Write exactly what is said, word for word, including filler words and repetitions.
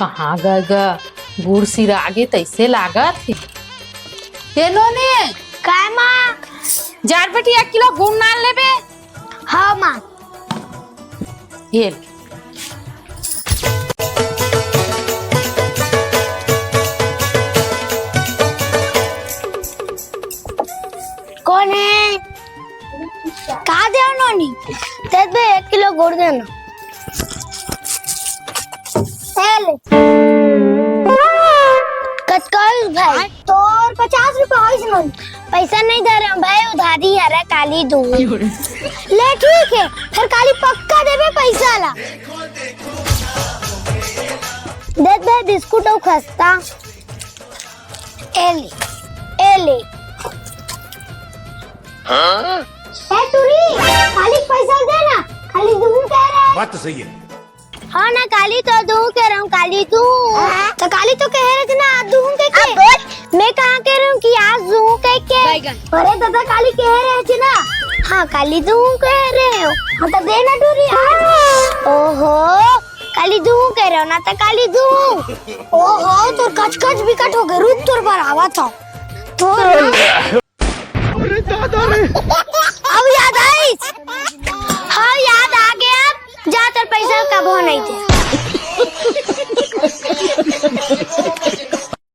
कहाँ गय गा? गुड़ सिरा गे तइसे लागत हे। ए नोनी, काय माँ? जा रे बेटी, एक किलो गुड़ नान लेबे। हाँ माँ। ये ले। कोन हे? का देव नोनी? दे दे, एक किलो गुड़ देना। ए ले। कतका होइस भाई? तोर पचास रुपया होइस नोनी। पैसा नइ धरे हँव भाई, उधारी हरे, काली दूँ। ले ठीक हे, फेर काली पक्का देबे पैसा ला। दे दे बिस्कुट अउ खस्ता। ए ले, ए ले। ए टूरी, काली पैसा दे ना, काली दूँ कहे रहे। बात तो सही हे। हाँ ना, काली तो दूँ कहे रहे हँव, काली दूँ। त काली तो कहे रहे ना, आज दूँ कहिके। मैं कहाँ कहे रहे हँव कि आज दूँ कहिके? अरे दादा, काली कहे रहे ना। हाँ, काली दूँ कहे रहे हँव। हाँ, त दे ना टूरी आज। ओहो, काली दूँ कहे रहे हँव ना, त काली दूँ। ओहो, तोर कचकच बिकट हो गे, रुक तोर बर आवत हँव। तोर